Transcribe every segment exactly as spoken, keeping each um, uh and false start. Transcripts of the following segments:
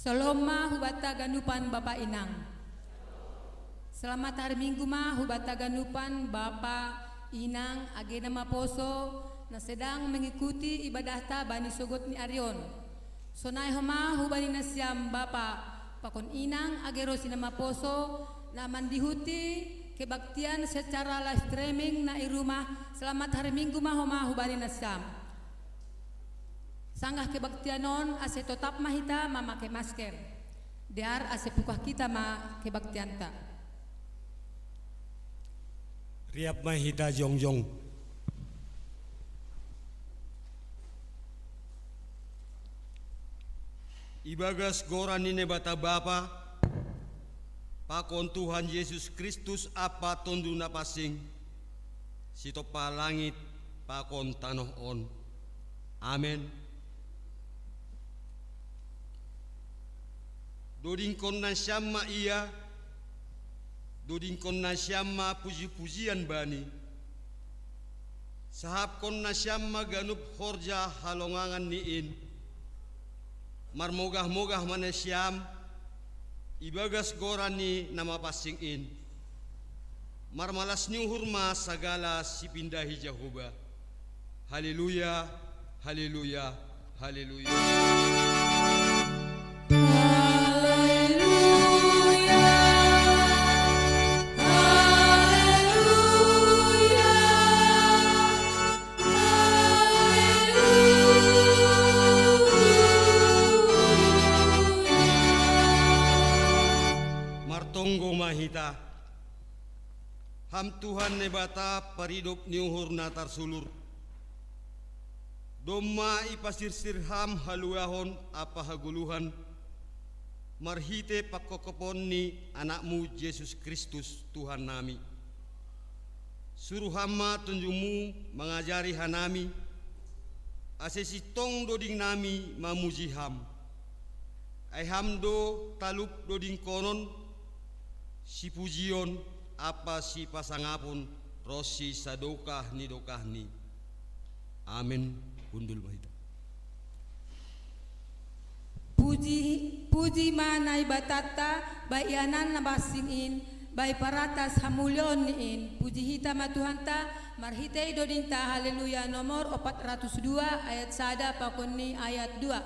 Shalom ma hubata ganupan bapa inang. Selamat hari Minggu ma hubata ganupan bapa inang age na maposo na sedang mengikuti ibadahta bani sogot ni ari on. Sonai homa hubani nasiam bapa pakon inang age ro si na maposo na mandihuti kebaktian secara live streaming na i rumah. Selamat hari Minggu ma homa hubani nasiam. Sanggah kebaktian on ase totap ma hita mamake masker. Dear ase pukah kita ma kebaktianta. Riap ma hita jongjong. Ibagas goran ni Naibata Bapa pakon Tuhan Jesus Kristus Ampa Tondu na pansing, sitompa langit pakon tanoh on. Amen. Dodingkon nasiam ma Ia, dodingkon nasiam ma puji-pujian Bani, sahapkon nasiam ma ganup horja halongangan ni in. Marmogah-mogah ma nasiam ibagas goran ni na mapansing in. Marmalas ni uhur ma sagala sipindahi Jahowa. Haleluya, haleluya, haleluya. Haleluya, haleluya, haleluya. Martonggo ma hita. Ham Tuhan Naibata paridop ni uhur na tarsulur. Domma ipasirsir Ham haluahon ampa hagoluhan marhitei pangkopkopon ni Anak-Mu Jesus Kristus Tuhan nami. Suru Ham ma tonduy-Mu mangajari hanami, ase sintong doding nami mamuji Ham. Ai Ham do talup dodingkonon, sipujion ampa sipasangapon ronsi sadokah ni dokahni. Amen. Hundul ma hita. Puji, puji ma Naibatanta, bai ianan na pansing in, bai paratas hamuliaon ni in. Puji hita ma Tuhanta marhitei dodingta. Haleluya nomor opat ratus dua ayat sada pakon ni ayat dua.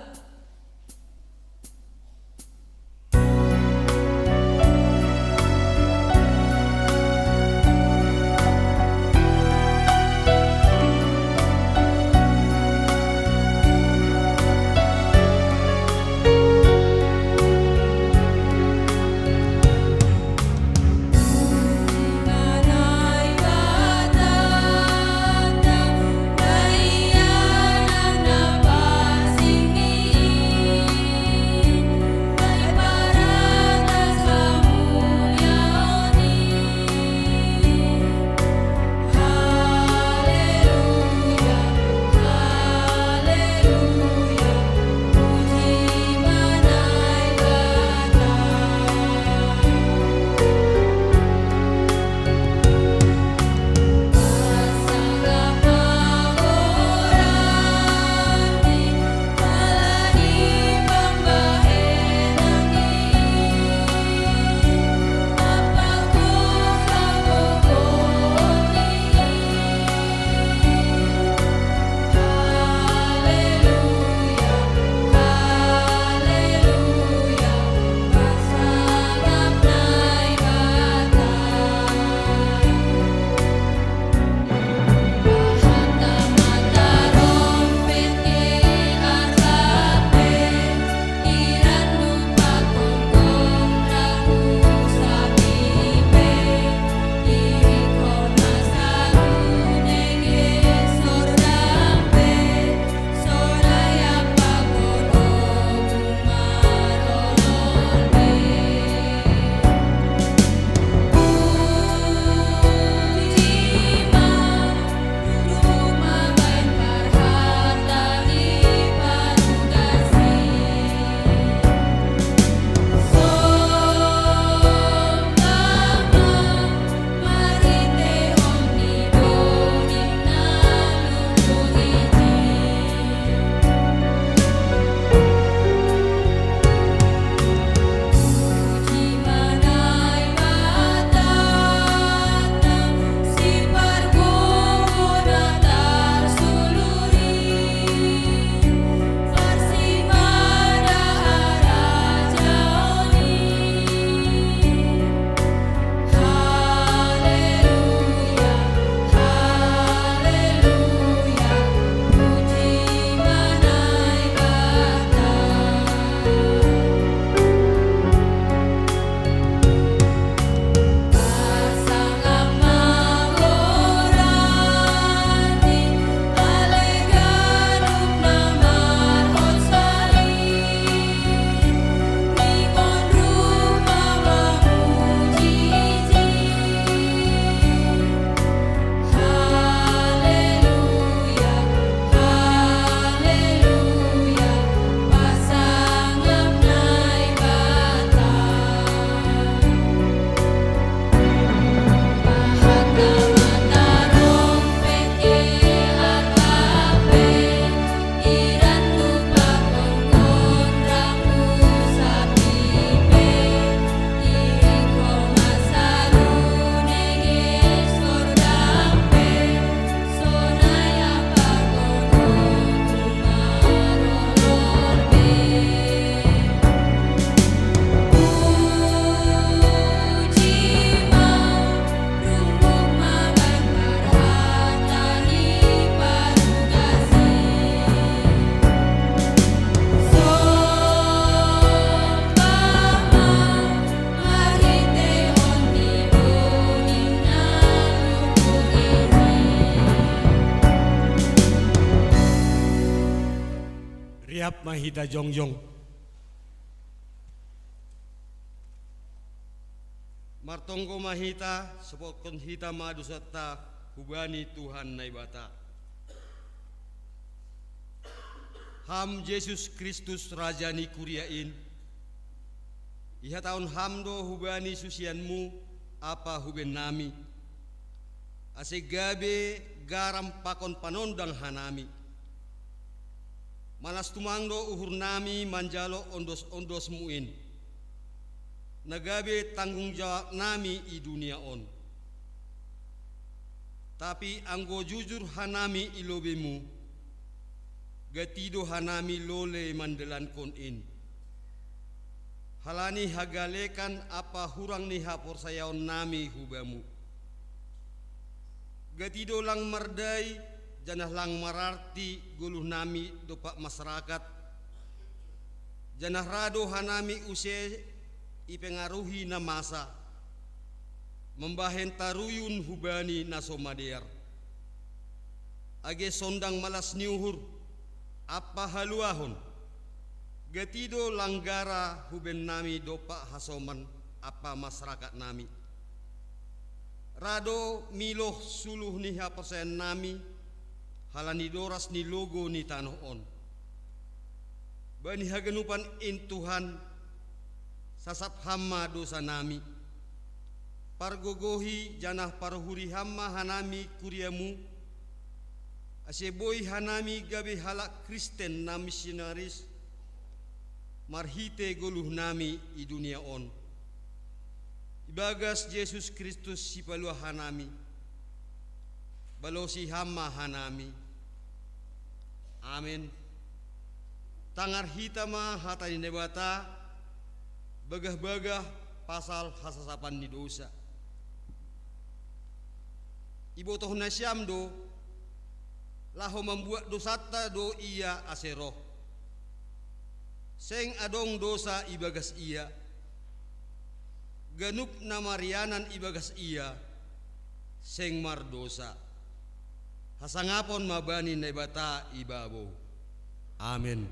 Mahita jongjong. Martonggo mahita, sopotkon hita ma dosanta hubani Tuhan Naibata. Ham Jesus Kristus Raja ni kuria in, ihatahon ham do hubani susianmu ampa hubennami, ase gabe garam pakon panondang hanami. Malas tumang do uhurnami manjalo ondos-ondosmu in, na gabe tanggung jawabnami i dunia on. Tapi anggo jujur hanami i lobeimu, gati do hanami lole mandalankon in. Halani hagalekan ampa hurang ni haporsayaonnami hubamu. Gati do lang mardai, janah lang mararti goluhnami dompak masarakat, janah ra do hanami use ipengaruhi na masa, mambahen taruyun hubani na so madear. Age sondang malas ni uhur ampa haluahon, gati do lang gara hubennami dompak hasoman ampa masarakatnami. Ra do miloh suluh ni haporsayaonnami, halani doras ni logou ni tanoh on. Bani haganupan in Tuhan, sasap ham ma dosanami. Pargogohi janah paruhuri ham ma hanami kuriamu, ase boi hanami gabe halak Kristen na misionaris, marhite goluhnami i dunia on. Ibagas Jesus Kristus Sipaluah hanami, balosi ham ma hanami. Amen. Tangar hita ma hata ni Naibata, bagah-bagah pasal hasasapan ni dosa. Ibotoh nasiam do, laho mambuat dosanta do ia ase roh. Seng adong dosa ibagas ia. Ganup na marianan ibagas ia, seng mardosa. Hasangapon ma bani Naibata i babou. Amen.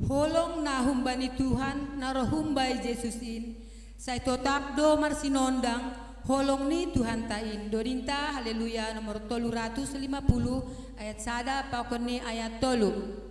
Holong na humbani Tuhan, na roh humbai Jesus in, sai totap do marsinondang holong ni Tuhanta in. Dorinta, Haleluya, nomor tolu ratus lima puluh, ayat sada pakon ni ayat tolu.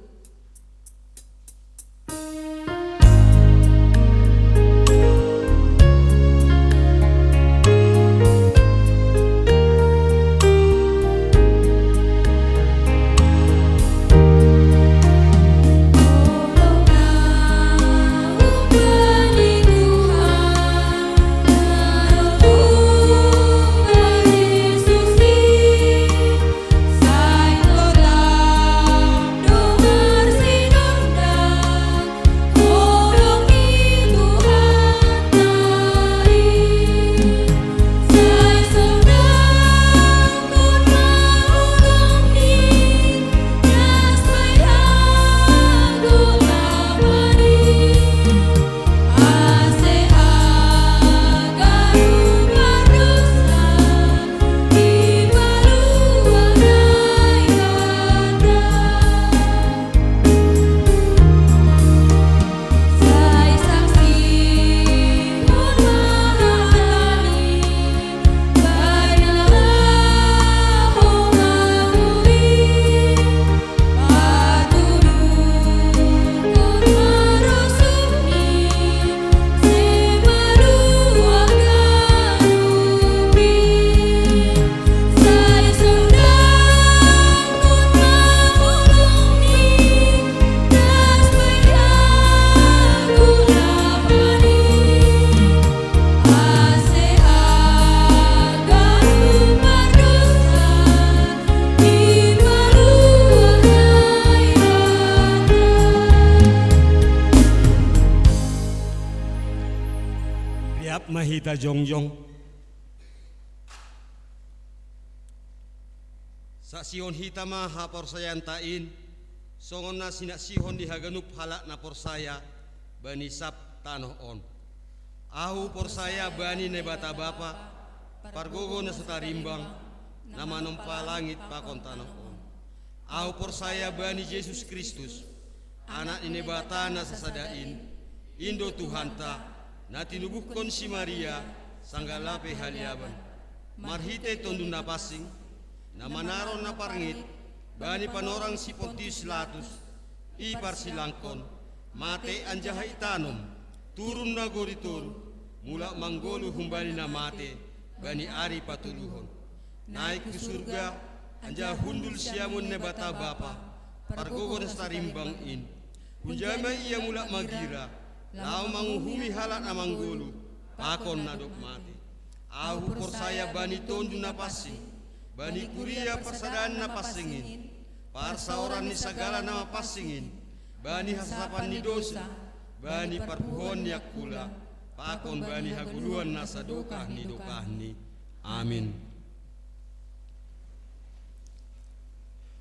Riap ma hita jongjong. Saksihon hita ma haporsayaanta in, songon na sinaksihon ni haganup halak na porsaya bani sab tanoh on. Ahu porsaya bani Naibata Bapa, pargogo na so tarimbang, na manompa langit pakon tanoh on. Ahu porsaya bani Jesus Kristus, Anak ni Naibata na sasada in, in do Tuhanta, na tinubuhkon si Maria, sanggah lape haliaban, marhitei Tonduan Napansing, na manaron na parngit bani panorang si Pontius Latus, iparsilangkon, mate anjaha itanom, turun nagoriton, mulak manggoluh humbani na mate, bani ari patoluhon. Naik hu surga, anjaha hundul siamun Naibata Bapa, pargogoh na sarimbang in. Hunjai ma Ia mulak magira, laho manguhumi halak na manggoluh, pakon na dob mate. Ahu porsaya bani Tonduan Napansing, bani kuria parsadaan na pansing in, parsaoran ni sagala na mapansing in, bani hasasapan ni dousa, bani parpuhoon ni angkula, pakon bani hagoluhan na sadokah ni dokahni. Amin.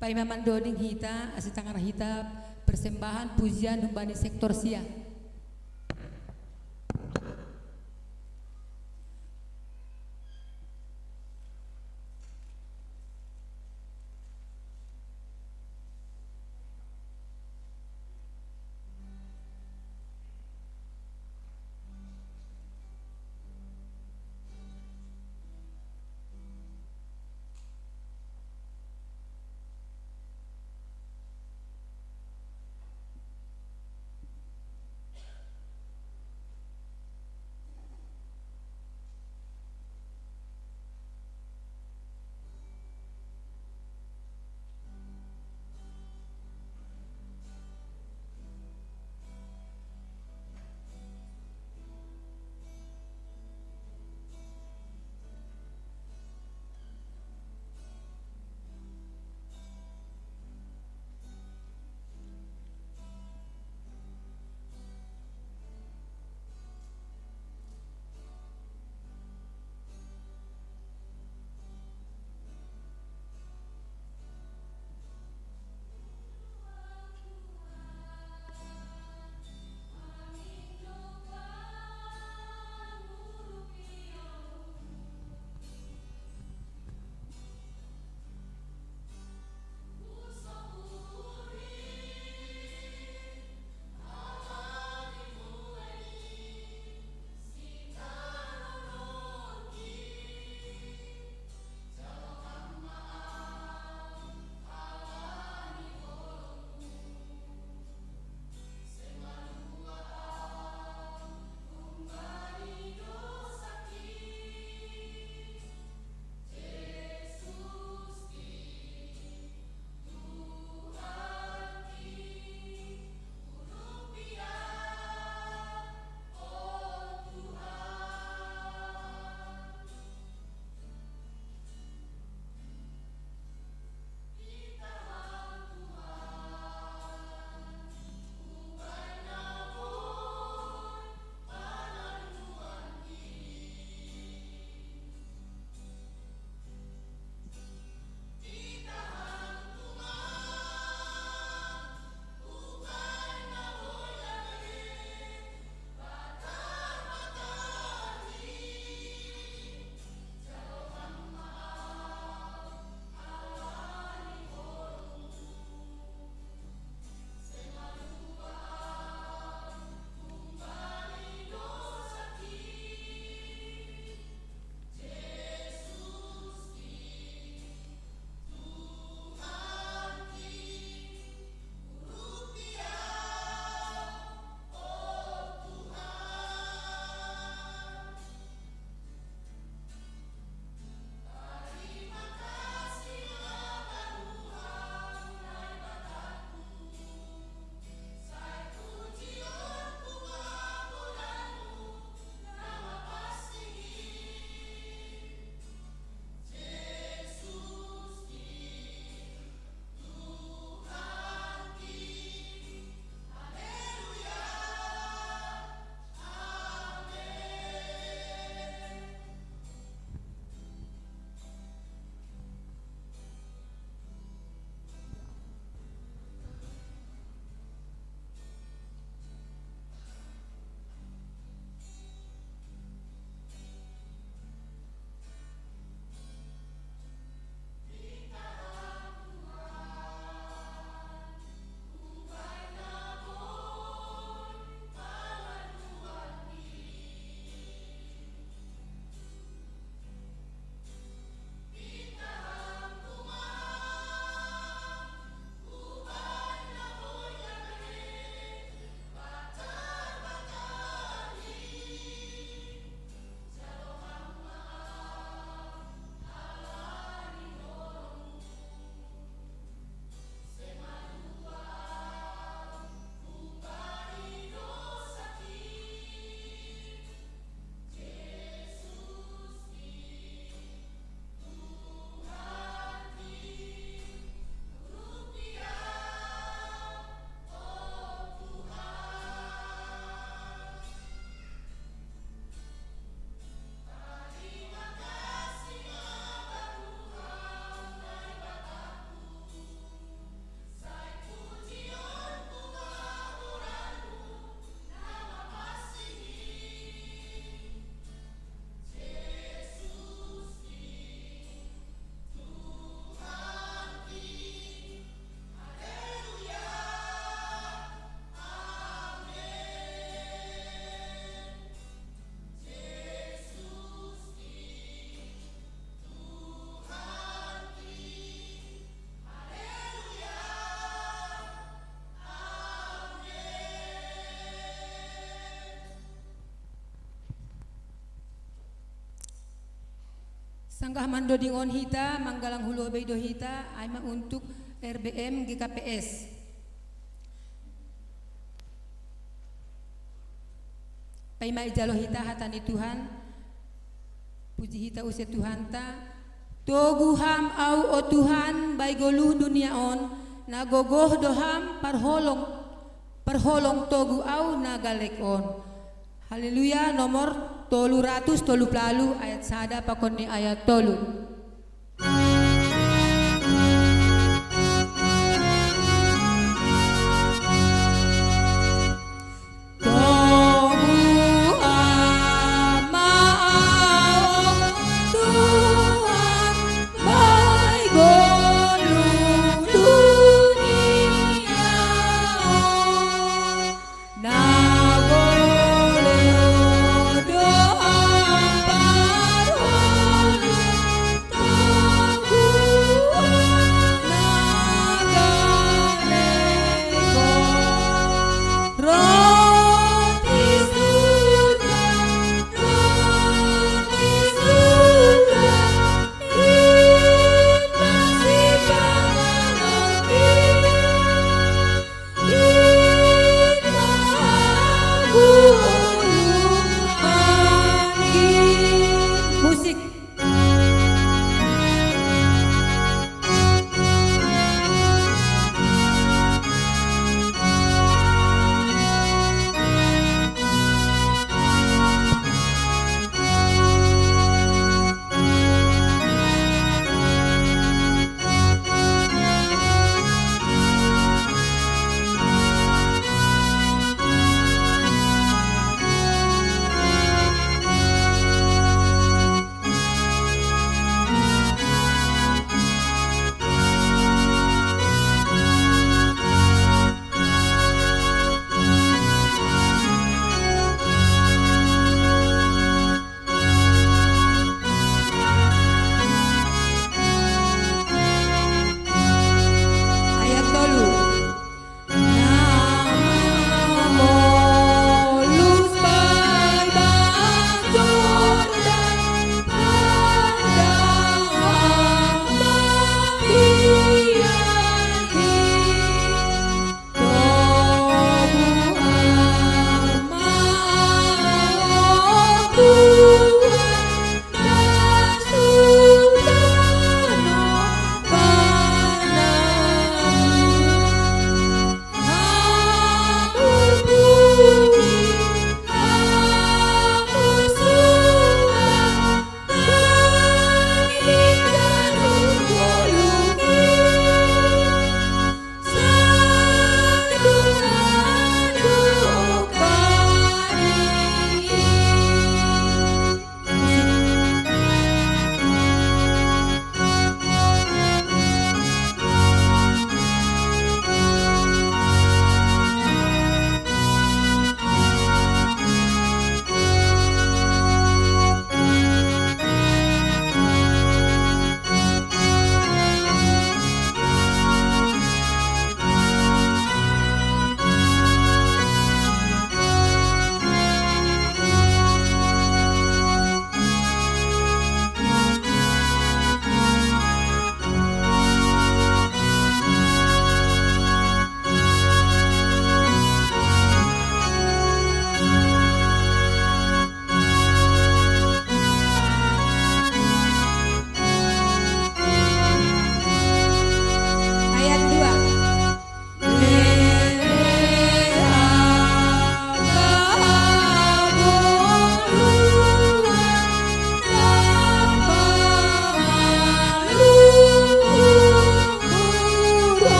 Paima mandoding hita, asi tangar hita persembahan pujian humbani sektor sia. Sanggah mandodingon hita, manggalang hulobi do hita, ai ma untuk R B M G K P S. Paima ijalo hita hata ni Tuhan, puji hita use Tuhanta. Togu Ham Ahu, o Tuhan, bai goluh dunia on, na gogoh do Ham parholong, parholong togu Ahu na galek on. Haleluya, nomor tolu ratus tolu puluh ayat sada pakon ni ayat tolu. Togu Ham Ahu, Tuhan, bai goluh dunia on. Na gogoh do Ham parholong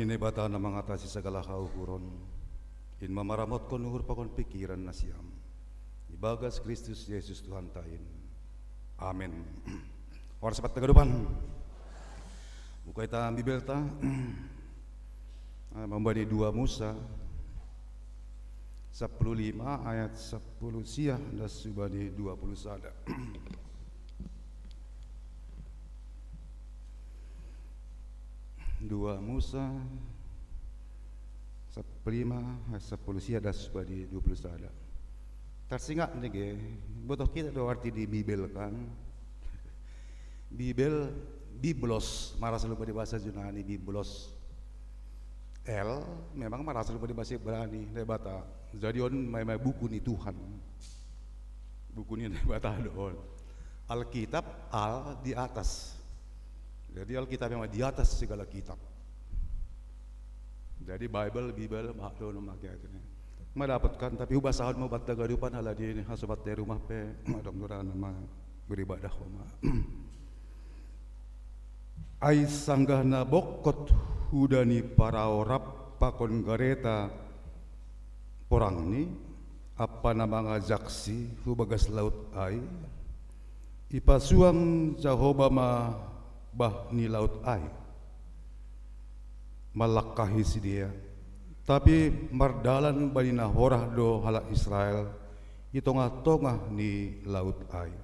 Naibata na mangatasi sagala hauhuron, in mamaramotkon uhur pakon pikiran nasiam, ibagas Kristus Jesus Tuhanta in. Amen. Oras sabat taga depan. Buka ita Bibelta. Ah, mambani dua Musa sapuluh lima ayat sapuluh sia das subadi dua puluh sada. Dua Musa sapuluh lima ayat sapuluh sia das subadi dua puluh sada. Tarsingat nige, botoh kita do arti di Bibel kan. Bibel, Biblos, marasal lupa di bahasa Yunani, Biblos. L, memang marasal lupa di bahasa Ibrani, Naibata. Jadi on mai-mai buku ni Tuhan. Buku ni Naibata do on. Alkitab, al di atas. Jadi Alkitab memang di atas segala kitab. Jadi Bible, Bibel, mahak do no make itu ni. Madapatkan, tapi hubasahon ma ubat taga depan ala di ini, hasobat di rumah pe, madong doran ma beribadah ma. Ai sanggah na bongkot huda ni Parao rap pakon gareta porangni, ampa na mangajaksi hu bagas laut ai, ipasuang Jahoba ma bah ni laut ai. Mallangkahi sidea, tapi mardalan bani na horah do halak Israel i tongah-tongah ni laut ai.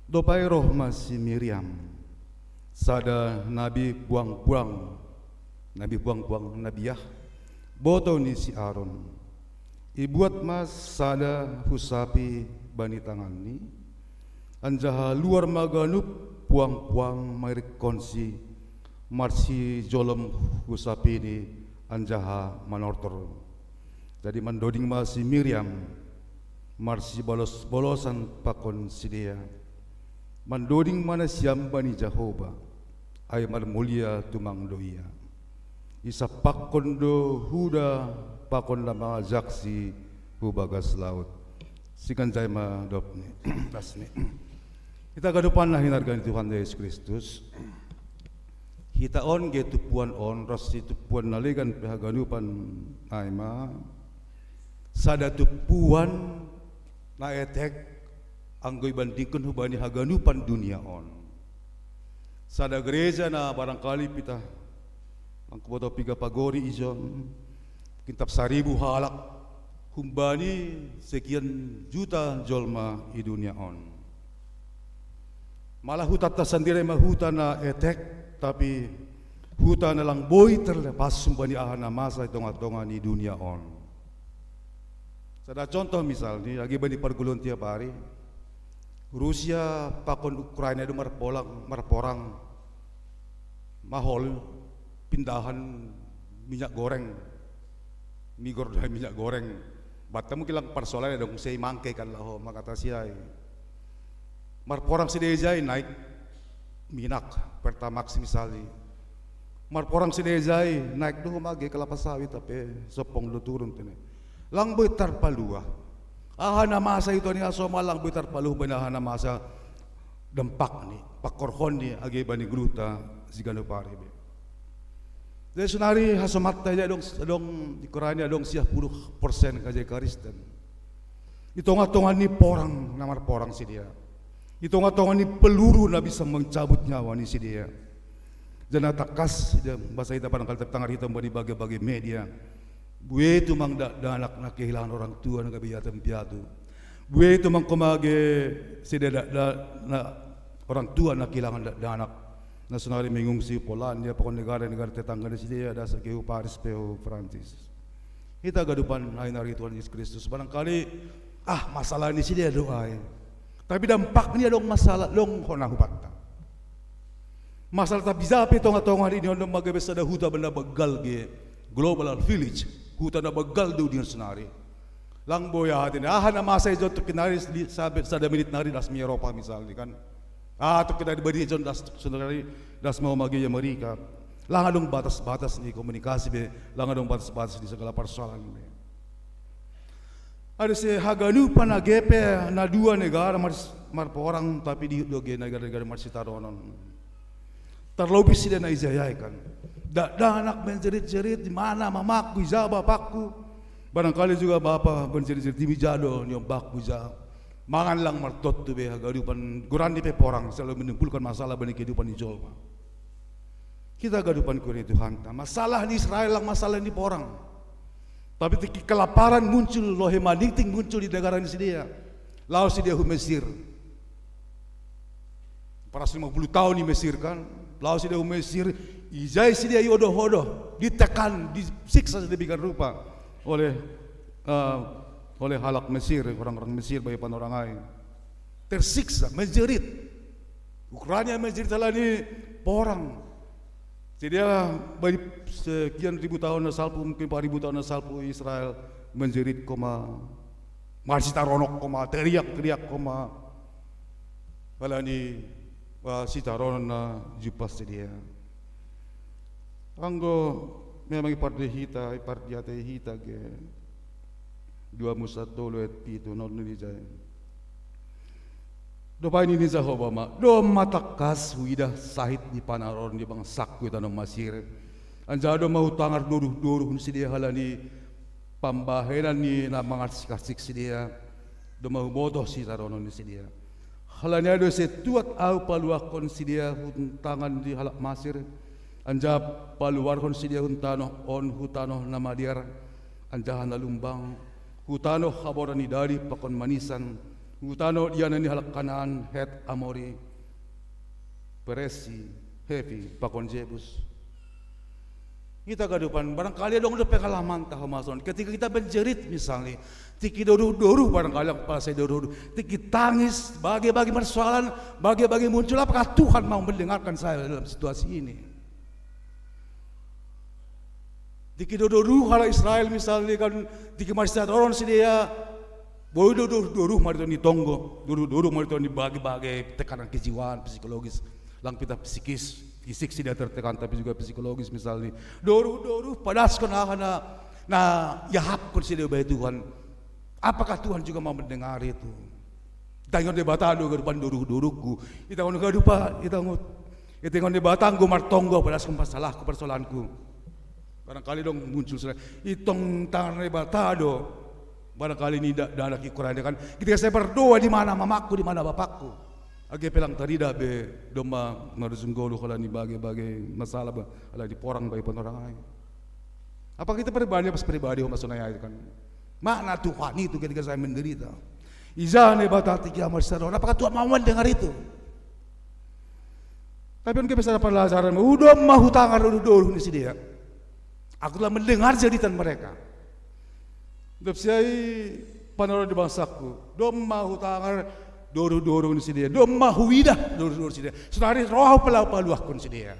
Dob ai roh ma si Miriam, sada nabi puang-puang, nabi puang-puang, nabiah, botou ni si Aron. Ibuat ma sada husapi bani tanganni, anjaha luar ma ganup puang-puang mairikkonsi marsijolom husapini anjaha manortor. Jadi mandoding ma si Miriam marsibolos-bolosan pakon sidea. Mandoding ma nasiam bani Jahoba, ai marmulia tumang do Ia. Isampakkon do huda pakon na mangajaksi hu bagas laut. Siganjai ma dob ni, las ni. Hita ganupan na hinarga ni Tuhan Jesus Kristus. Hita on ge tumpuan on, ras ni tumpuan na legan pe haganupan ai ma sada tumpuan na etek anggo ibandingkon hubani haganupan dunia on. Sada gereja na barangkali pita, anggo boto piga pagori ijon, mungkin tap saribu halak humbani sekian juta jolma i dunia on. Malah hutanta sandiri ma huta na etek, tapi huta na lang boi terlepas humbani aha na masa i tongah-tongah ni dunia on. Sada contoh misalni, age bani pargulon tiap ari, Rusia pakon Ukraina do marpolang, marporang, mahol pindahan minyak goreng, migor dari minyak goreng. Batta mungkin lang parsoalan adong sei mangke kan laho mangatasi ai. Marporang sidea ijai naik minak, Pertamax misalni. Marporang sidea ijai naik do homa age kelapa sawit, tapi sompong do turun tene. Lang boi tarpalua. Aha na masa i toni aso ma lang boi tarpalua bani aha na masa dampakni, pangkorhonni age bani goluhta siganup ari be. Jadi sonari hasomanta ijai adong, adong di Ukraina adong sia puluh persen kaje Kristen. I tongah-tongah ni porang na marporang sidea. I tongah-tongah ni peluru na bisa mencabut nyawa ni sidea. Jadi na tangkas, bahasa hita barangkali tangar hita humbani bage-bage media. Buei tumang dakdanak na kehilangan orang tua na gabe yatim piatu. Buei tumang homa age sidea dakdanak na orang tua na kehilangan dakdanak. Na sonari mengungsi Polandia, pakon negara-negara tetangga ni sidea, das age hu Paris pe hu Prancis. Hita ganupan na hinarga ni Tuhan Jesus Kristus. Barangkali, ah, masalah ni sidea do ai. Tapi dampakni adong masalah, adong hona hubatta. Masalah tapi jape tongah-tongah ni on do ma gabe sada huta na banggal ge, global village, huta na banggal do di on sonari. Lang boi aha tene, aha na masa ijon tu kinari, sada minit nari das mi Eropa misalni kan. Ah, tu kinari bani ijon das sonari das ma homa age Amerika. Lang adong batas-batas ni komunikasi be, lang adong batas-batas ni segala persoalan be. Asa haganupan age pe na dua negara mar, marporang, tapi dihut do age negara-negara marsitadonon. Tarlobih sidea na ija-ija kan. Dakdanak menjerit-jerit, di mana mamaku, ija bapakku. Barangkali juga bapa menjerit-jerit, di ija do ni ombakku, ija. Mangan lang martotu be hagadupan, goran ni pe porang, selalu menimbulkan masalah bani kehidupan ni jolma. Hita gadupan kuria ni Tuhanta. Masalah ni Israel lang masalah ni porang. Tapi tikki kelaparan muncul, lohe maningting muncul di negara ni sidea. Laho sidea hu Mesir. Empat ratus lima puluh tahun di Mesir kan. Laho sidea hu Mesir, ijai sidea iodoh-odoh, ditekan, disiksa sedemikian rupa oleh, eh, oleh halak Mesir, orang-orang Mesir, bapa panorang ai. Tersiksa, menjerit. Ukurannya menjerit ala ni porang. Jadi ya, bagi sekian ribu tahun na salpu, mungkin empat ribu tahun na salpu, Israel menjerit koma, marsitaronok koma, teriak-teriak koma. Ala ni, ah, sitaronon na jupas sidea. Anggo memang ipardiata hita, ipardiata hita ge. Dua Musa tolu ayat pitu, nol ni jai. Dob ai nini Jahowa ma, domma tangkas huidah sahit ni panaroron ni bangsangku i tanoh Masir. Anjaha domma hutangar doruh-doruh ni sidea halani pambahenan ni na mangarsik-arsik sidea. Domma hubotoh sitaronon ni sidea. Halani ai do ise tuat ahu paluahkon sidea hun tangan ni halak Masir, anjaha paluarhon sidea hun tanoh on hu tanoh na madear anjaha na lumbang, hu tanoh haboran ni dadi pakon manisan, hu tanoh ianan ni halak Kanaan, Het, Amori, Peresi, Hevi, pakon Jebus. Hita gadupan, barangkali adong do pengalamanta homa songon. Ketika kita menjerit misalnya, tikki doruh-doruh, barangkali apa saya doruh-doruh, tikki tangis, bage-bage persoalan, bage-bage muncul, apakah Tuhan mau mendengarkan saya dalam situasi ini? Tikki doruh-doruh halak Israel misalnya kan, tikki marsitaronon sidea, boi do doruh-doruh ma riton ni tonggo, doruh-doruh ma riton ni bage-bage tekanan kejiwaan, psikologis, lang pita psikis, fisik sidea tertekan, tapi juga psikologis misalnya. Doruh-doruh padashon aha na, na iahapkon sidea bai Tuhan. Apakah Tuhan juga mau mendengar itu? Ita ingot Debata do gadupan doruh-doruhku. Ita ingot gadupa, ita ingot, ita ingot Debata anggo martonggo padashon masalahku, persoalanku. Barangkali adong muncul sudah. Itong tangan Debata do. Barangkali ni da-, dakdanak i ukurannya kan. Ketika saya berdoa, di mana mamaku, di mana bapakku? Age pe lang tarida be domma marujung ngolu halani bage-bage masalah ba, halani porang bapa panorang ai. Apa kita pribadi, pas pribadi homa sonai ai kan. Mana Tuhan itu ketika saya menderita? Ija Debata tikki ahu marsitaronon, apakah Tuhan mau mendengar itu? Tapi on kebiasaan pelajaran, udah mau hutangar doruh-doruh ni sidea. Aku telah mendengar jeritan mereka. Dob sia i panaroron ni bangsangku. Domma hutangar doruh-doruh ni sidea. Domma huidah doruh-doruh ni sidea. Sonari roha palu-, paluahkon sidea.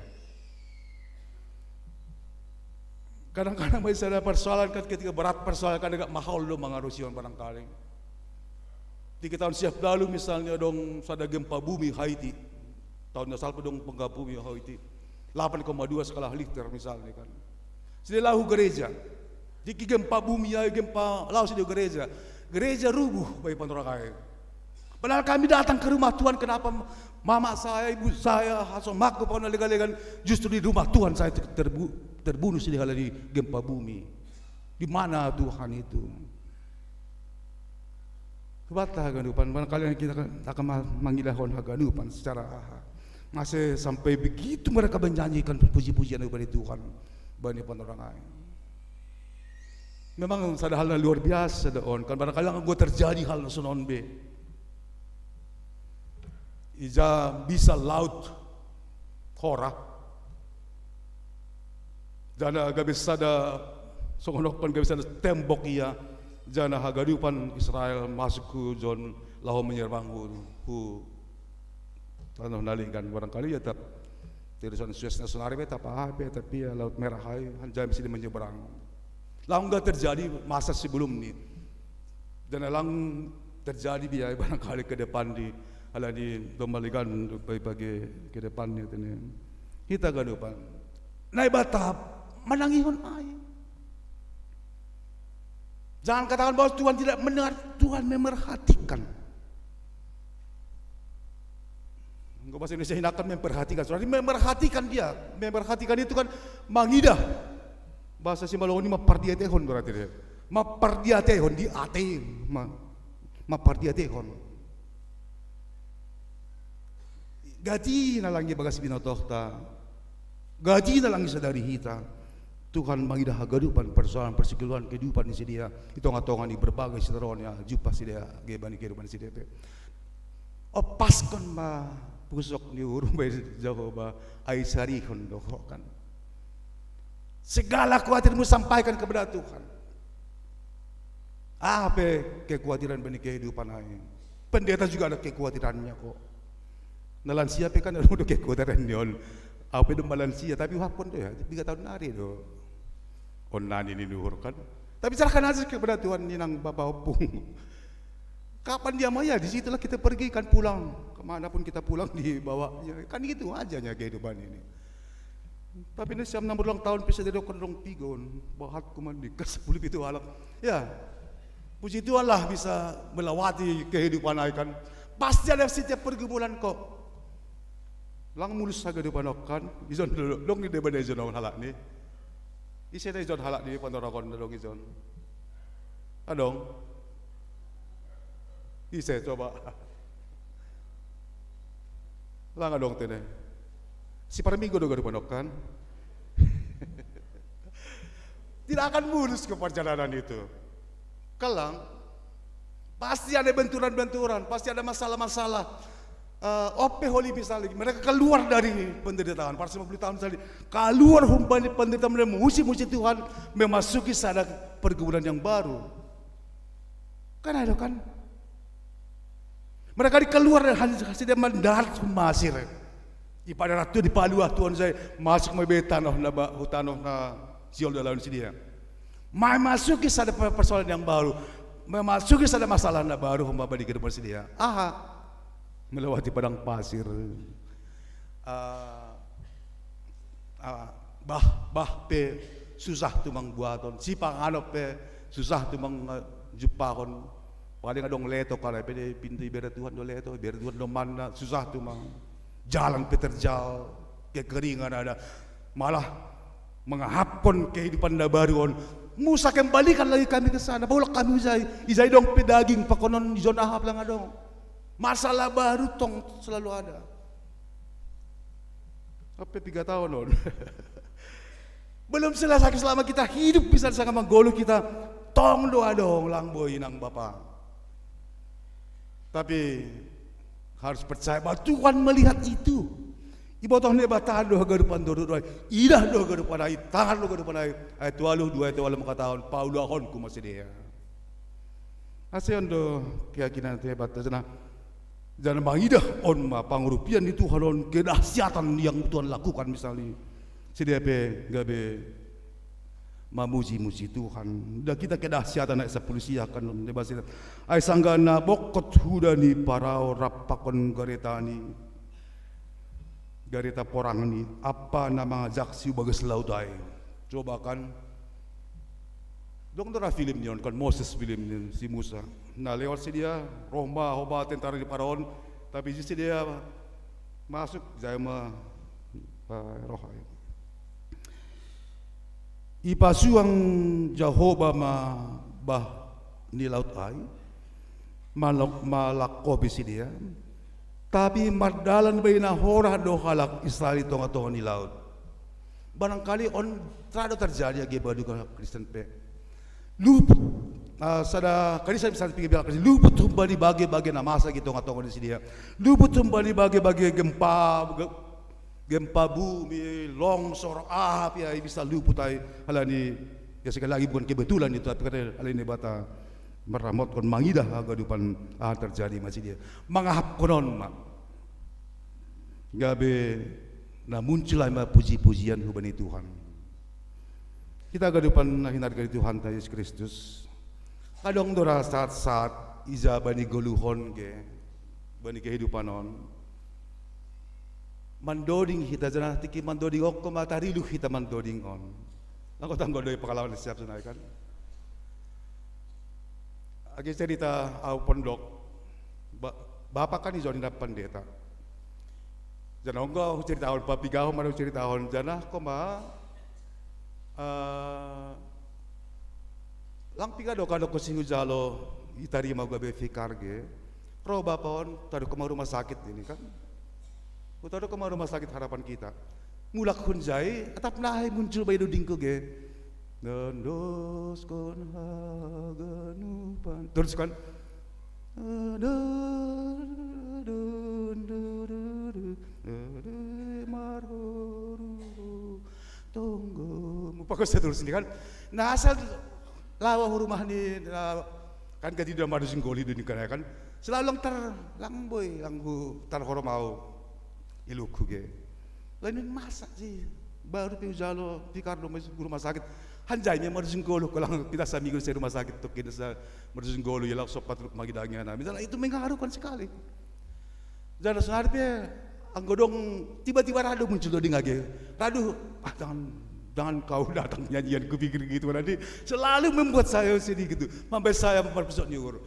Kadang-kadang masih ada persoalan kan, ketika berat persoalan kan agak mahal lo mangarusi on barangkali. Di tahun siap lalu misalnya adong sada gempa bumi Haiti. Tahun na salpu adong gempa bumi Haiti. Delapan koma dua skala Richter misalnya kan. Sidea laho hu gereja. Tikki gempa bumi ai, gempa laho sidea hu gereja. Gereja rubuh bapa panorang ai. Padahal kami datang ke rumah Tuhan, kenapa mama saya, ibu saya, hasomakku, pahona lega-legan, justru di rumah Tuhan saya ter-, terbu-, terbunuh sidea halani gempa bumi. Di mana Tuhan itu? Hubahen haganupan, barangkali kita akan, akan ma-, mangidahon haganupan secara aha. Masa sampai begitu mereka menyanyikan puji-pujian kepada Tuhan. Bapa panorang ai. Memang sada hal na luar biasa da on, kan barangkali anggo terjadi hal na sonon be. Ija bisa laut hora. Jana gabe sada, songon on gabe sada tembok ia. Jana haganupan Israel masuk hu jon laho menyerang hu, hu tanoh na legan. Barangkali ia tap terusan Suez na sonari be, tap aha be, tapi ia Laut Merah ai, hanjam sidea menyeberang. Lang nggak terjadi masa sebelum ni. Dan lang terjadi dia barangkali ke depan di, ala di domma legan bage ke depan ni tene. Hita ganupan. Naibata manangihon ai. Jangan katakan bahwa Tuhan tidak mendengar, Tuhan memerhatikan. Engkau bahasa Indonesia hinakan memperhatikan. Saudara, memperhatikan dia. Memperhatikan itu kan mangidah. Bahasa Simalungun ini mapardiatehon berarti dia. Mapardiatehon, di ate. Ma, mapardiatehon. Gaji na lang i bagas binotohta. Gaji na lang i sadari hita. Tuhan mangidah hagadupan persoalan persekutuan kehidupan ni sidea. I tonga-tonga ni berbagai sitaroon ya, jumpa sidea, age bani kehidupan ni sidea pe. Ompaskon ma pusok ni uhurmu bai Jahowa, ai sarihon do ho kan. Segala khawatirmu sampaikan kepada Tuhan. Aha pe kekhawatiran bani kehidupan ai. Pendeta juga ada kekhawatirannya kok. Na lansia pe kan ada kekhawatiran ni on. Au pe do ma lansia, tapi uhapkon do ya, tiga tahun nari do. On nani ni uhur kan. Tapi serahkan aja kepada Tuhan, inang bapa ompung. Kapan dia mau ya, di situlah kita pergi kan pulang. Kemanapun kita pulang dibawanya. Kan gitu aja nya kehidupan ini. Tapi na siam na marulang taon pe sai didok adong piga on, bahat kuman di kas sepuluh pitu halak. Ya, puji Tuhan lah bisa melewati kehidupan ai kan. Pasti ada setiap pergumulan kok. Lang mulus hagadupan on kan. Ijon dulu, dong ni deba na ijon on halak ni. Ise na ijon halak ni, pandorakon dong ijon. Adong. Ise coba. Lang adong tene. Si parminggu do gadupan on kan. Tidak akan mulus ke perjalanan itu. Kalang, pasti ada benturan-benturan, pasti ada masalah-masalah. Eh, ope holi misalnya, mereka keluar dari penderitaan, pas lima puluh tahun tadi, keluar humbani penderitaan, mereka memuji-muji Tuhan, memasuki sada pergumulan yang baru. Kan ada kan? Mereka dikeluar dari hasil, hasil dia mendarat masir. Ipada ratu di palua Tuhan saya masuk mai be tanoh na ba, hu tanoh na siol dalam sidea. Memasuki sada per-, persoalan yang baru. Memasuki sada masalah na baru, humbani kehidupan sidea. Aha. Melewati padang pasir. Ah, ah, bah, bah pe susah tumang buaton. Sipanganon pe susah tumang, eh, jumpahon. Paling adong leto kalai pe di pintu ibere Tuhan do leto, ibere Tuhan do manna, susah tumang. Jalan pe terjal, kekeringan ada. Malah mangahapkon kehidupan na baru on. Musa, kembalikan lagi kami ke sana. Bawa kami ijai. Ijai dong pe daging pakonon, ijon aha pe lang adong. Masalah baru tong selalu ada. Sampai tiga tahun on. Belum selesai selama kita hidup bisa sangat manggolu kita. Tong do adong lang boi inang bapa. Tapi harus percaya bahwa Tuhan melihat itu. Ibotoh ni Debata do hagadupan do, do, do. Idah do hagadupan ai, tangan do hagadupan ai. Ayat ualuh, dua ayat ualuh mangkatahon, pauluahonku ma sidea. Asa on do keyakinan Debata, janah, janah mangidah on ma pangurupian ni Tuhan on, kedahsyatan yang Tuhan lakukan misalnya. Sidea pe gabe mamuji-muji Tuhan. Dah kita kedahsyatan ayat sepuluh sia kan, dia bahasa. Ai sanggah na bongkot huda ni Parao rap pakon garetani, gareta porangni, ampa na mangajaksi hu bagas laut ai. Coba kan. Dong do ra film ni on kan, Moses film ni si Musa. Na lewat sidea, roh ma homa tentara ni Parao on, tapi sidea masuk, ijai ma, eh, roh ai. Ipasuang Jahowa ma bah ni laut ai, malak-, malangkopi sidea, tapi mardalan bai na horas do halak Israel i tonga-tonga ni laut. Barangkali on ra do terjadi age bagi halak Kristen pe. Luput, ah, sada Kristen, misalnya pikir bilang Kristen, luput humbani bage-bage na masa i tonga-tonga ni sidea. Luput humbani bage-bage gempa, ge-, gempa bumi, longsor, aha pe ia, bisa luput ai, alani, ya sekali lagi bukan kebetulan itu, tapi kan alani Debata maramotkon, mangidah hagadupan aha terjadi ma sidea. Mangahapkon on ma. Gabe na muncul ai ma puji-pujian hubani Tuhan. Hita hagadupan na hinarga ni Tuhanta Jesus Kristus. Adong do ra saat-saat ija bani goluhon ge, bani kehidupan on. Mandoding hita, janah tingki mandoding on, koma tariluh hita mandoding on. Lang kota nggo do i pengalaman siap sonai kan. Age cerita au pondok, ba-, bapa kan ijon i na pendeta. Janah ongga hucaritahon, papigaon ma hucaritahon, janah koma, eh, lang piga do kado ko si hujalo, itarima gabe vikar ge. Ro bapa on, tadok koma rumah sakit ini kan. Tadok koma rumah sakit Harapan Kita. Mulak hunjai, atap nahai muncul ba i doding ku ge. Nondoskon haganupan. Terus kan, marhoru tonggo. Mupakas terus ini kan. Nah, asal lawa rumah ni, nah, kan gati do marjinggoli duni kan, ya kan. Selalu lang tar, lang boi, lang hu tar horomau. Iluku ge. Lain masa sih. Baru pe hujalo, pikar do masuk rumah sakit. Hanjai memang marjinggolu, kalau kita saminggu saya rumah sakit tuh, kita sa-, marjinggolu, ya langsung patut magidangian. Nah, misalnya itu mengaruhkan sekali. Janah sonari pe, anggo dong tiba-tiba radu muncul doding age. Radu, ah, jangan, jangan kau datang nyanyian, kupikir gitu nanti selalu membuat saya sedih gitu. Sampai saya marpusok ni uhur.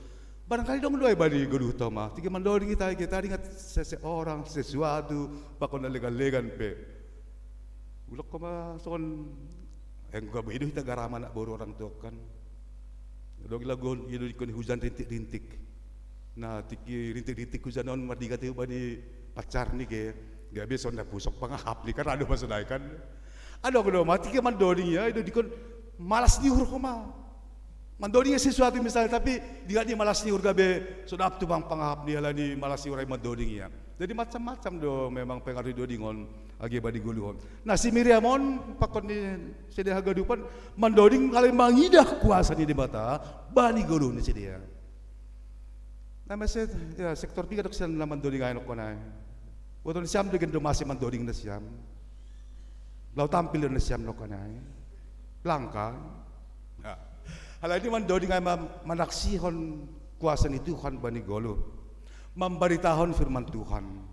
Barangkali dong do i ba di goluh ta ma. Tingki mandoding hita age, taringat seseorang, sesuatu, pakon na legan-legan pe. Ulok koma songon, eh, gabe do hita garam anak boru orang tua kan. Dong lagu i do dikon hujan rintik-rintik. Nah, tingki rintik-rintik hujan on mardigat i ba di pacar ni ge. Gabe songon na pusok pangahap ni kan, adong ma sonai kan. Adong do ma tingki mandoding ia, i do dikon malas ni uhur koma. Mandoding ia sesuatu misalnya, tapi digat ni malas ni uhur gabe so daptu bang pangahap ni, alani malas ni uhur ai mandoding ia. Jadi macam-macam do memang pengaruh ni doding on age ba di goluh on. Nah, si Miriam on pakon ni sidea haganupan mandoding alai mangidah kuasa ni Debata ba ni goluh ni sidea. Nah, mese, ya, sektor piga dok sian na mandoding ai nongko nai. Boto ni siam do gen do mase mandoding na siam. Laho tampil do na siam nongko nai. Langka. Ya. Alai i mandoding ai ma-, manaksihon kuasa ni Tuhan ba ni goluh. Mambaritahon firman Tuhan.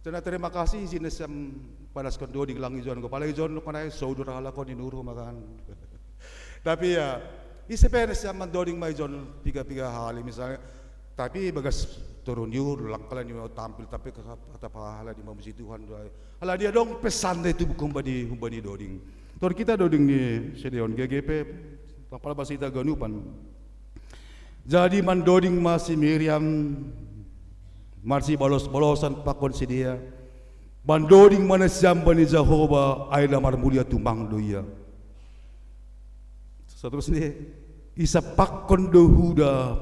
Janah terima kasih, isi na siam padaskon doding lang ijon, go pala ijon nongko nai, soudor halak on inur ma kan. Tapi ya, ise pe na siam mandoding ma ijon piga-piga hali misalnya. Tapi bagas turun iur, lang halani tampil, tapi atap halani mamuji Tuhan do ai. Halani adong pesan da i tubuhkon humbani, humbani doding. Tor kita doding ni sidea on age pe, pala basa hita ganupan. Jadi mandoding ma si Miriam, marsibolos-bolosan pakon sidea. Mandoding ma na siam bani Jahowa, ai na marmulia tumang do ia. Saterusna, isa pakon do huda,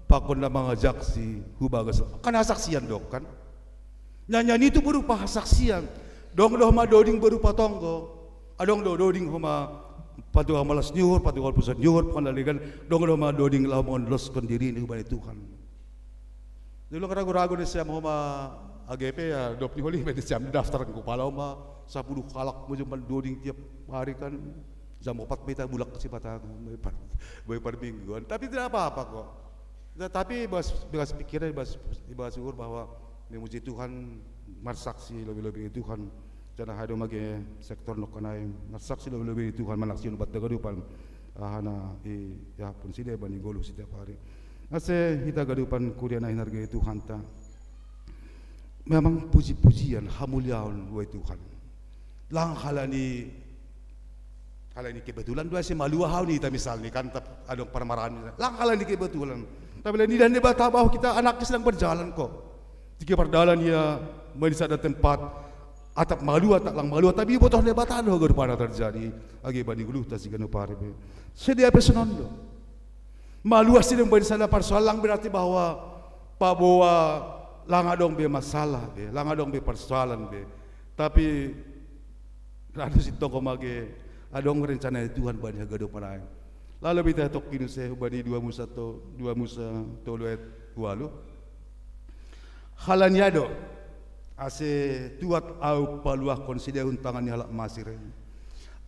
pakon na mangajaksi hu bagas. Kan hasaksian do kan. Nyanyian itu berupa hasaksian. Dong do homa doding berupa tonggo. Adong do doding homa patuha malas ni uhur, patuha pusok ni uhur, pakon na legan. Dong do homa doding laho mangondoskon dirini hubani Tuhan. Jadi ulang ragu-ragu na siam homa age pe ya, dop ni holi pe na siam daftar, anggo pala homa sapuluh halak muse mandoding tiap hari kan. Jam opat ma hita mulak Sipata, boi par-, boi parmingguan. Tapi tidak apa-apa kok. Nah, tapi ibas, ibas pikiran, ibas, ibas uhur bahwa memuji Tuhan, marsaksi lobi-lobi ni Tuhan. Janah adong ma age sektor nongko nai, marsaksi lobi-lobi ni Tuhan, manaksihon banta ganupan. Aha na i, ya pun sidea bani goluh setiap hari. Ase hita ganupan kuria na hinargai Tuhanta. Memang puji-pujian, hamuliaon, wahai Tuhan. Lang halani, halani kebetulan do ase malua hau ni hita misalni kan, tap-, adong parmaraan. Lang halani kebetulan. Tapi alani idahan ni Debata bahwa kita anaknya sedang berjalan kok. Tingki pardalan ia mani sada tempat, atap malua, atap lang malua, tapi ibotohon Debata do haganupan na terjadi age bani goluhta siganup ari pe. Sidea pe sonon do. Malua sidea bani sada parsoalan lang berarti bahwa paboa lang adong be masalah be, lang adong be parsoalan be. Tapi radu sintong homa age adong rencana ni Tuhan bani haganupan nai. Lalu hita tokki muse hubani dua Musa to-, dua Musa tolu ayat ualu. Halani ai do, ase tuat Ahu paluahkon sidea hun tangan ni halak Masir,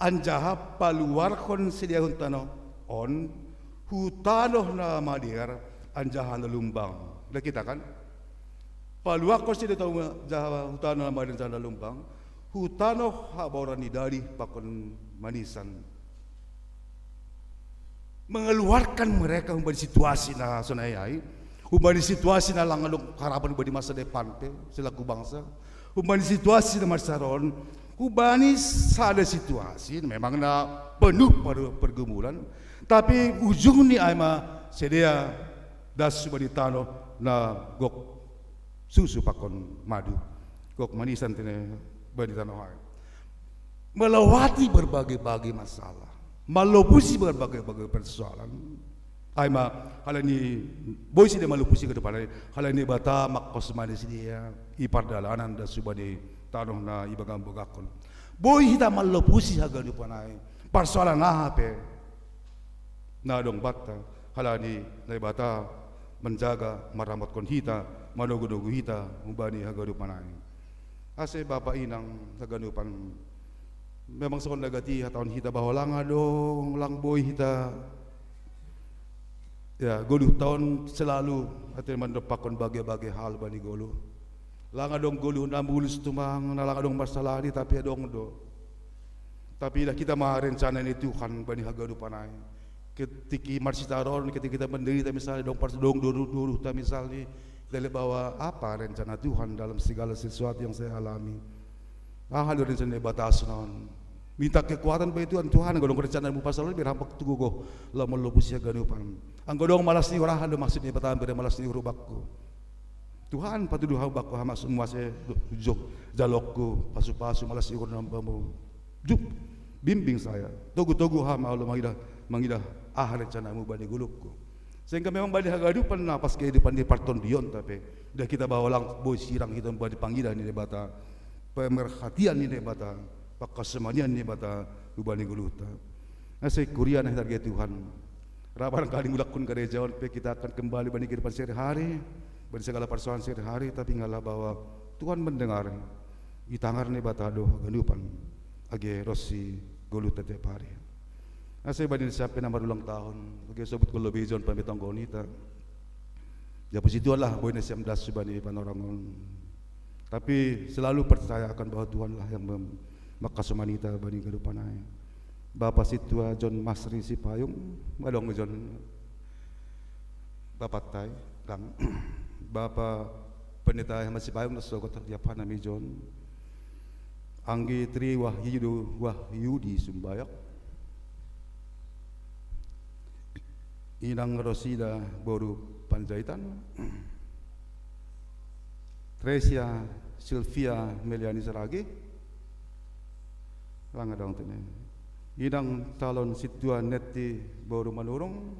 anjaha paluarhon sidea hun tanoh on, hu tanoh na madear anjaha na lumbang. Dah kita kan? Paluahkon sidea tanoh, anjaha hu tanoh na madear anjaha na lumbang, hu tanoh haboran ni dadih pakon manisan. Mengeluarkan mereka humbani situasi na sonai ai, humbani situasi na lang adong harapan humbani masa depan pe selaku bangsa, Humbani situasi na marsisaron, humbani sada situasi memang na penuh per-, pergumulan, tapi ujungni ai ma sidea das humbani tanoh na gok susu pakon madu, gok manisan tene bani tanoh ai. Melewati berbagai-bagai masalah, malopusi berbagai-bagai persoalan. Ai ma, halani boi sidea malopusi haganupan ai, halani Debata mangkasomani sidea i pardalanan das humbani tanoh na ibagak-bagakon. Boi hita malopusi haganupan ai, parsoalan aha pe na adong banta, halani Naibata manjaga, maramotkon hita, manogu-nogu hita humbani haganupan ai. Ase Bapa, Inang haganupan, memang songon na gati hatahon hita bahwa lang adong, lang boi hita, ya, goluhta on selalu ate mandompakkon bage-bage hal bani goluh. Lang adong goluh na mulus tumang, na lang adong masalahni, tapi adong do. Tapi idah hita ma rencana ni Tuhan bani haganupan ai. Ketika marsitaron, ketika hita menderita misalnya, adong pars-, adong doruh-doruhta misalnya, kita lihat bahwa apa rencana Tuhan dalam segala sesuatu yang saya alami. Aha do rencana ni Debata songon on? Minta kekuatan bagi Tuhan, Tuhan, anggo adong rencanamu pasal on, bere hamu tu gogoh laho malopusi haganupan. Anggo adong malas ni uhur, aha do maksud ni Debata bere malas ni uhur bakku? Tuhan, patuduh hamu bakku, aha maksudmu ase jok jaloonku, pasu-pasu, malas ni uhur na bamu. Juk, bimbing saya. Togu-togu hamu ahu laho mangidah, mangidah aha rencanamu bani goluhku. Sehingga memang bani haganupan na pas kehidupan ni partondion, tapi idah hita bahwa lang boi sirang hita bani pangidah ni Debata, pemerhatian ni Debata, pangkasomanian ni Debata humbani goluhta. Ase kuria na hinargai Tuhan, ra barangkali mulak tu gareja on pe hita akan kembali bani kehidupan sehari-hari, bani segala persoalan sehari-hari, tapi ingatlah bahwa Tuhan mendengar, itangar ni Debata do haganupan age ronsi goluhta tiap hari. Ase bani na siap pe na marulang tahun, age sobutkon lobei jo on pamitonggo nita. Jabu situan lah boi na siap das bani panorang on. Tapi selalu percayakan bahwa Tuhanlah yang mem-, mangkasomani hita bani haganupan ai. Bapa Sintua John Masri Sipayung, adong John, Bapa Tay, Kang. Bapa Pendeta Herman Sipayung, na sogot, ya, panami John. Anggi Tri Wahyudi, Wahyudi Sumbayok. Inang Rosida boru Panjaitan. Tresia Silvia Meliani Saragi. Lang adong tene. Inang calon Sintua Netti boru Manurung.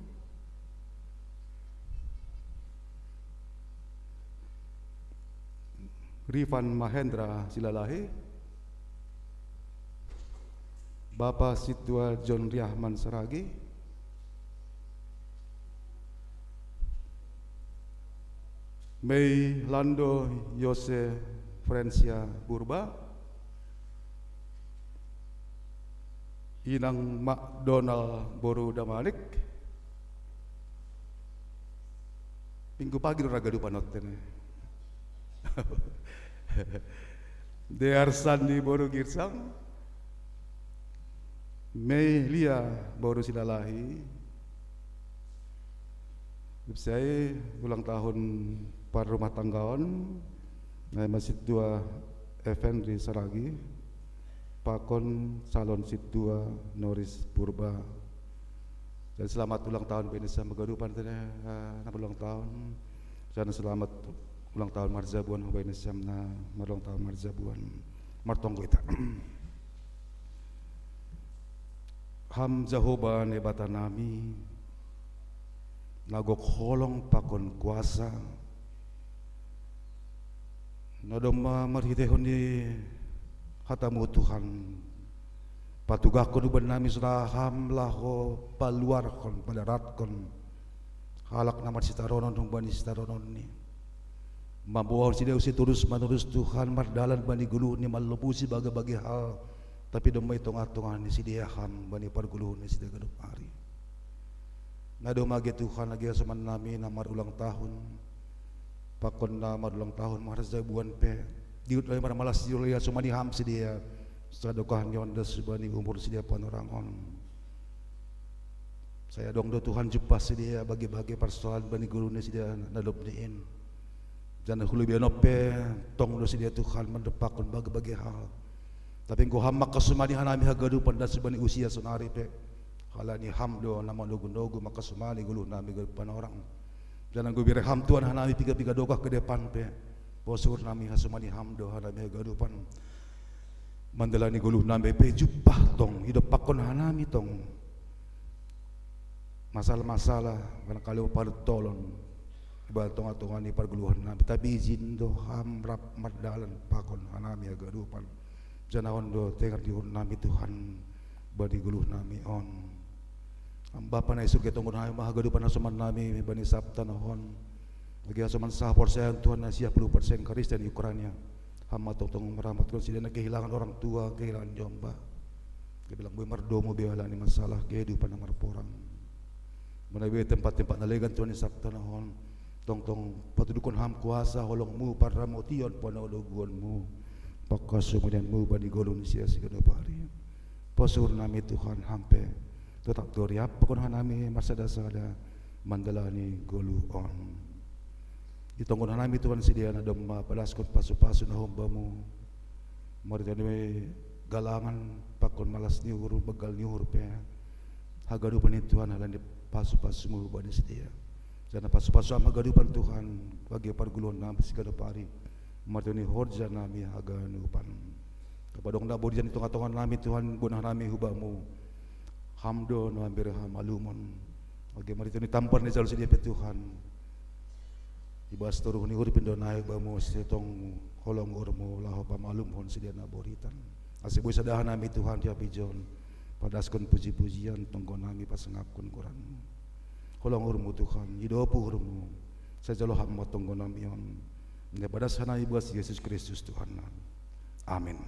Rifan Mahendra Silalahi, Bapa Sintua John Riahman Saragi, Mei Lando Yose Frensia Purba, Inang Macdonald boru Damanik. Minggu pagi do ra ganupan on tene. Dear Sandi boru Girsang, Mei Lia boru Silalahi. Saya ulang tahun parrumah tanggaon, na i ma Sintua Effendi Saragi, pakon calon Sintua Noris Purba. Jadi selamat ulang tahun bainasiam haganupan tene, eh, na marulang tahun. Jadi selamat ulang tahun marjabuan bainasiam na marulang tahun marjabuan. Martonggo hita. Ham Jahowa Naibata nami, na gok holong pakon kuasa, na domma marhiteihon ni hatamu Tuhan, patugahkon huban nami sonang ham laho paluarhon, padaratkon halak na marsitaronon humbani sitaronnonni. Mamboahon sidea use torus-manorus Tuhan mardalan bani goluhni, mallopusi bage-bage hal, tapi domma i tongah-tongah ni sidea ham bani pargoluhon ni sidea ganup ari. Na domma age Tuhan, age hasoman nami na marulang tahun, pakon na marulang tahun marjabuan pe, dihut ro i marmalas ni roha i hasomani ham sidea, sadokah ni ondas bani umur sidea panorang on. Sai adong do Tuhan jumpah sidea bage-bage parsoalan bani goluh ni sidea na dob ni in. Janah hulubi onoh pe tong do sidea Tuhan mandepakkon bage-bage hal. Tapi enggo Ham mangkasumani hanami hagadupan das bani usia sonari pe. Halani Ham do na manogu-nogu mangkasumani goluhnami hagadupan orang. Janah enggo ibere Ham Tuhan hanami piga-piga dokah ke depan pe. Posur nami hasumani Ham do hanami hagadupan. Mandalani goluhnami pe jumpah tong, idopakkon hanami tong masalah-masalah, barangkali parutolon, ibarat tonga-tonga ni pargoluhannami, tapi ijin do Ham rap mardalan pakon hanami hagadupan. Janah on do tengar ni uhurnami Tuhan, bani goluhnami on. Ham Bapa na i surga, itonggohon nami ma hagadupan hasomannami bani Sabta na on. Bagi hasoman saha porsea Tuhan na siah puluh persen Kristen di Ukraina. Ham ma tongtong merahmatkon sidea na kehilangan orang tua, kehilangan jomba. Gabe lang boi mardomu be halani masalah kehidupan na marporang. Mula be tempat-tempat na legan Tuhan i Sabta na on. Tongtong patuduhkon Ham kuasa holongmu, parramotion, panodoguonmu, pangkasumanianmu bani goluh ni sidea siganup ari. Posur nami Tuhan Ham pe totap do riap pakon hanami marsada-sada mandalani goluh on. Itonggohon hanami Tuhan sidea na domma padaskon pasu-pasu na hombamu. Marhitei galangan pakon malas ni uhur, banggal ni uhur pe. Hagadupan i Tuhan halani pasu-pasumu bani sidea. Janah pasu-pasu Ham hagadupan Tuhan, bage pargoluhannami siganup ari. Marhitei horjanami haganupan. Kapadong na boritan i tonga-tonga nami Tuhan, bona nami hu Bamu. Ham do na mambere hamalumon. Bage marhitei tambar na ijalo sidea pe Tuhan. Ibas toruh ni uhur pe do nai Bamu sitongmu, holong uhurmu laho pamalumhon sidea na boritan. Ase boi sada hanami Tuhan di api jon. Padaskon puji-pujian tonggo nami pasangapkon goranmu. Holong uhurmu Tuhan, idop uhurmu. Sai jalo Ham ma tonggo nami on. Nda padas hanami ibas Jesus Kristus Tuhan nami. Amin.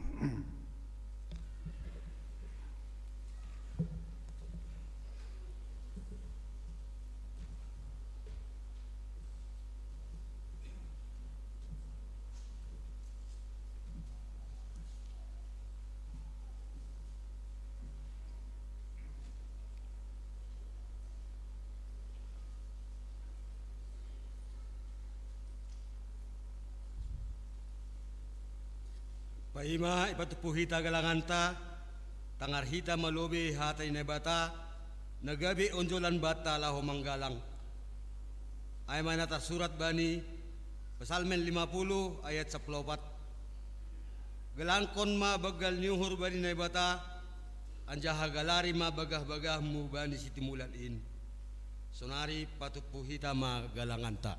Paima ipatumpu hita galanganta, tangar hita ma lobei hata ni Naibata, na gabe onjolan banta laho manggalang. Ai ma na tarsurat bani Psalmen lima puluh ayat sapuluh opat. Galangkon ma banggal ni uhur bani Naibata, anjaha galari ma bagah-bagahmu bani sitimulan in. Sonari patumpu hita ma galanganta.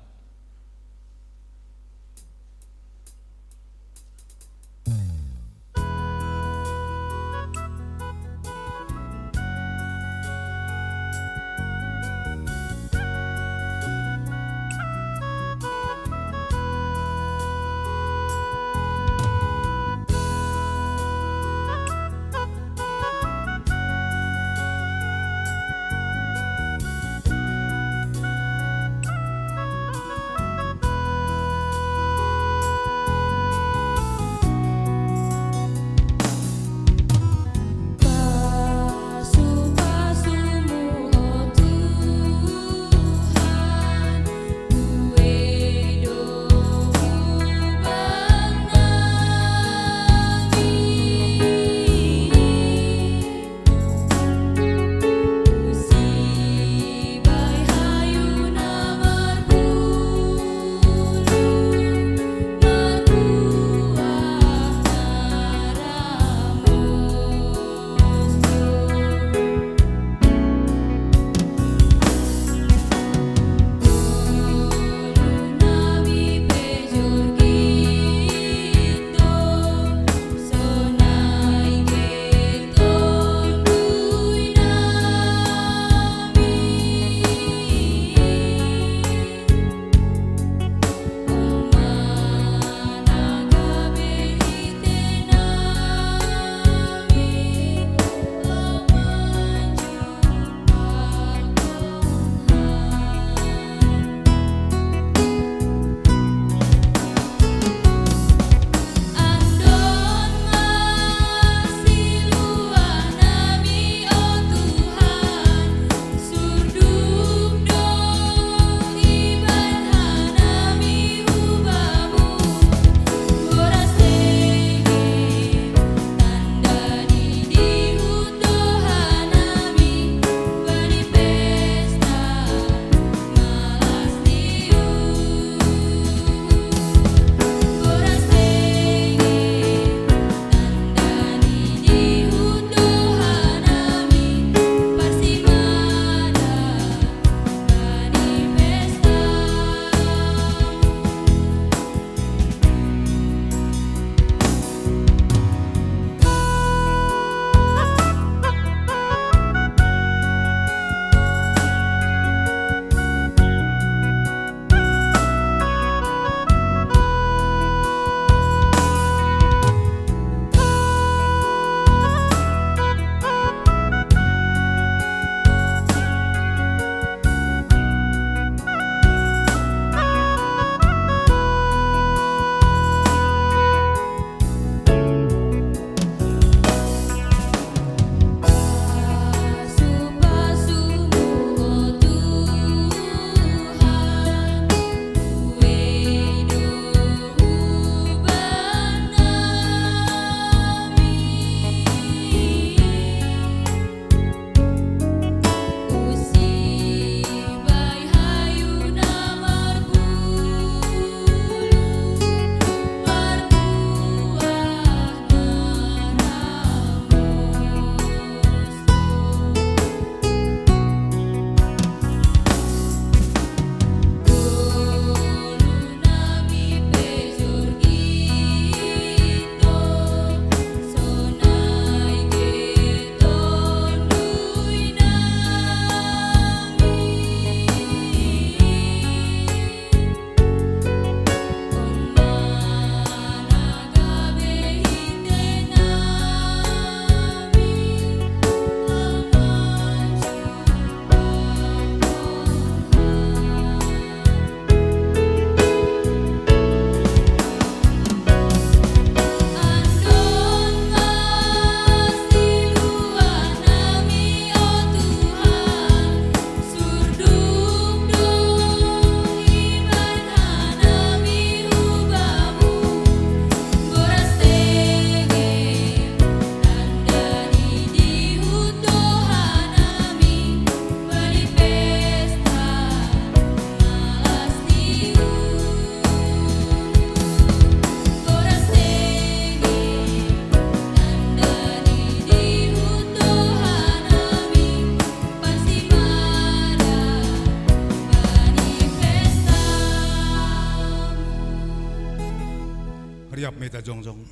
Kami ta jongjong.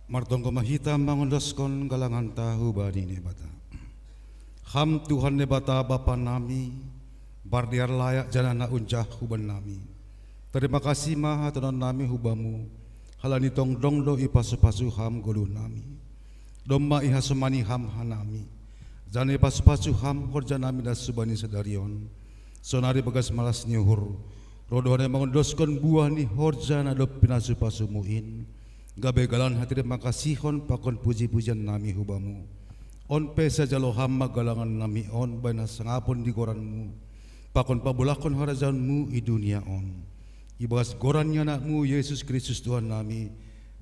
Martonggo ma hita mangondoskon galanganta hubani Naibata. Ham Tuhan Naibata Bapa nami, bardiar layak janah na unjah huban nami. Tarima kasih ma hatonon nami hubamu, halani tongtong do ipasu-pasu ham goluh nami. Domma ihasomani ham hanami, janah ipasu-pasu ham horja nami das hubani sadari on. Sonari bagas malas ni uhur, roh do hami mangondoskon buah ni horja na dob pinasu-pasumu in, gabe galan hatarima kasihon pakon puji-pujian nami hubamu. On pe sai jalo ham ma galangan nami on bahen hasangapon di goranmu, pakon pabolahkon harajaonmu i dunia on. Ibagas goran ni anakmu Jesus Kristus Tuhan nami,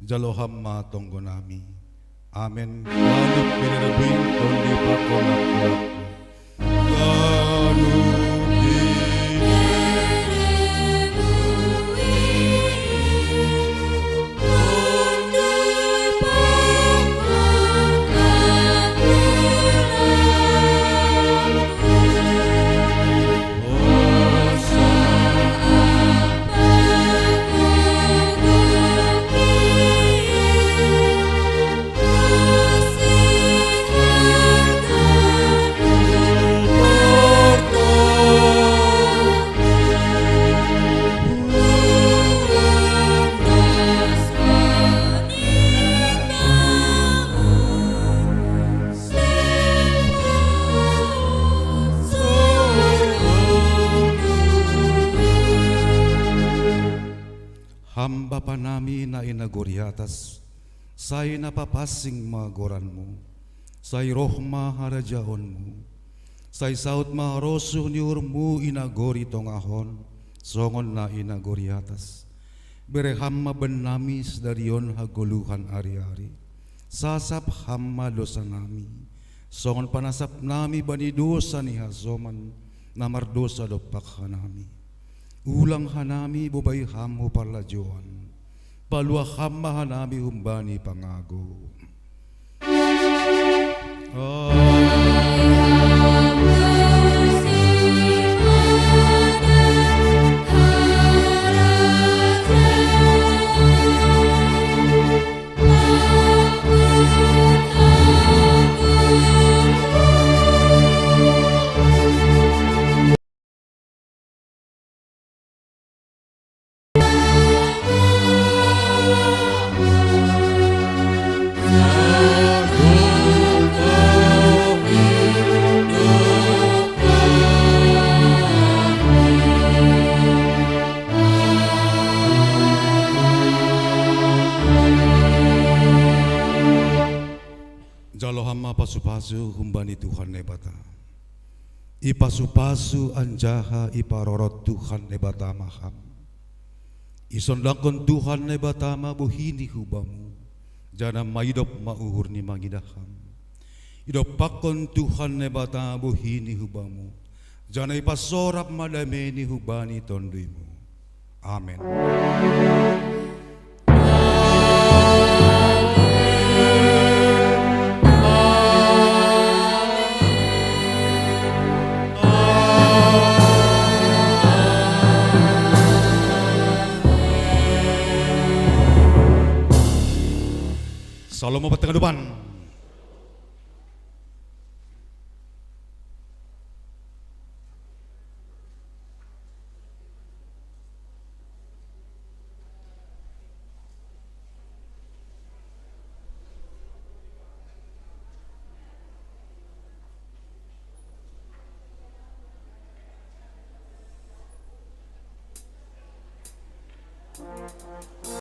jalo ham ma tonggo nami. Amen. Ganup pini rebuin tondi pakon anak-anakmu. Ganup pini Ham Bapa nami na i nagori atas, sai na papansing ma goranmu, sai roh ma harajaonmu, sai saut ma harosuh ni uhurmu i nagori tongah on, songon na i nagori atas. Bere ham ma bannami sadari on hagoluhan ari-ari. Sasap ham ma dosa nami, songon panasap nami bani dosa ni hasoman na mardosa dompak hanami. Ulang hanami bobai ham hu parlajouan, paluah ham ma hanami humbani pangago. Jalo ham ma pasu-pasu humbani Tuhan Naibata. Ipasu-pasu anjaha iparorot Tuhan Naibata ma ham. Isondangkon Tuhan Naibata ma bohini hubamu, janah maidop ma uhurni mangidah ham. Idompakkon Tuhan Naibata bohini hubamu, janah ipasorap ma dameini hubani tonduimu. Amen. Shalom opat tengah dupan.